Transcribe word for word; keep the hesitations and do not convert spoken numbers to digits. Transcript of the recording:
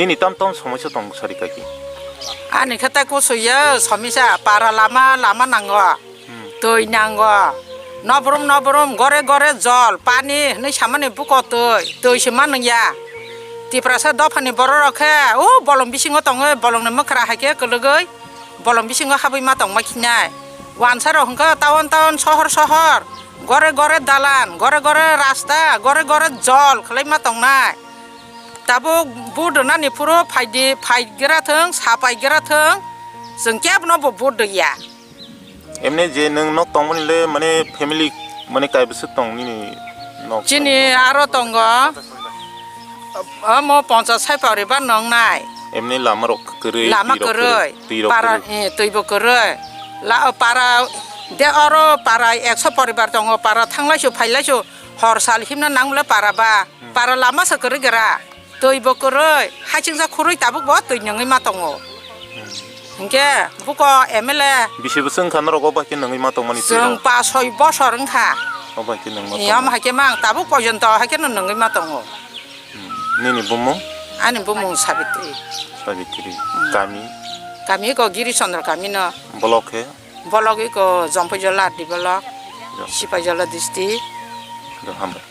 Nini tam tam somosya tong sari kaki. Ani khe tai kusuya somisa para lama lama nango. Hmm. Twi nango. Nobrum nobrum gore gore jol pani hinwi samani buko twi. Twi se manung ya. Tiprasa dophani borok rok khe o bolong bisingo tongwi bolongni mwkhra hai khe kwlwgwi bolong bisingo habwi ma tongma khinai. Wansa rok hwnkhe town town sohor sohor gore gore dalan gore gore rasta gore gore jol khwlai ma tongnai. Tabuk vote rwnani phuru phaidi, phai gra thung, sa pai gra thung, chwng kebono bo vote rwya. Emne je nwng nok tongmani le mane family mane kaibwswk tong nini nok? Chini aro tongo, omo ponchas sai poribar nongnai. Emne lama rok kwrwi, lama twi rok kwrwi, kwrwi, twi rok para, kwrwi. Eh, twi bo kwrwi. La, para, de oro para ekso poribar tongo, para thanglaisu, phailasu, hor sal himna nangmale para ba. Para lama se kwrwi gra, twi bo kwrwi, hachingsa khurui tabuk bo twi nungwi ma tongo. Hinkhe buko M L A. Bisi bwswk wngkha norok o bai khe nungwi ma tongmani twi rok? Chwng pas soi bosor wngkha. O bai khe nungma tongmani. Omo hai khe mang tabuk pojonto hai khe no nungwi ma tongo. Hmm. Nini bumung? Ani bumung Sabitri. Sabitri. Hmm. Kami? Kami ko Giri Chandra kami no. Bolok khe? Bolok iko Jompoijola R D bolok. Jompoijola. Sipaijola district. Do hambai.